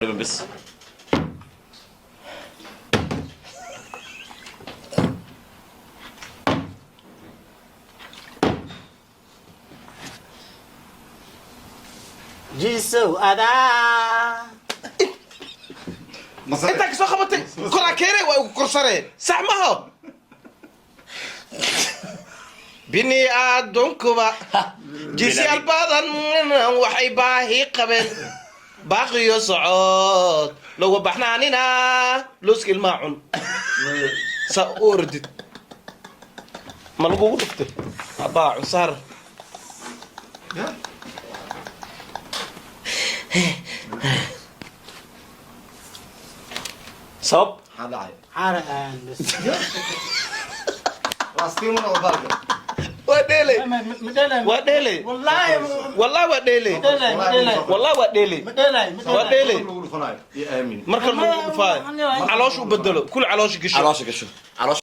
Dhiman bis. Jisow adaa. Intaa kasoo qabatay, koraa keenay, waa igu korsaree, sax maho. Bini aadunkuba jisyaal badan waxay baahi qabeen, baaqiyo socod lagu baxnaanina looska ilmaha cun saa u ordid ma lagugu dhuftay abbaa cunsaar. Sabab? Maxaa dhacay? Cara aan bas. Laastiimuna oo baalka. Waa dheeley. Ma dheelay. Waa dheeley. Wallaahi. Wallahi waa dheeley. Ma dheelay, ma dheelay. Wallahi waa dheeley. Ma dheelay, ma Waa dheelay. dheeley. Lagu dhufanaayo iyo aamin. Marka lagu dhufaayo caloosha u bedelo, kul caloosha gasho. Caloosha gasho, caloosha.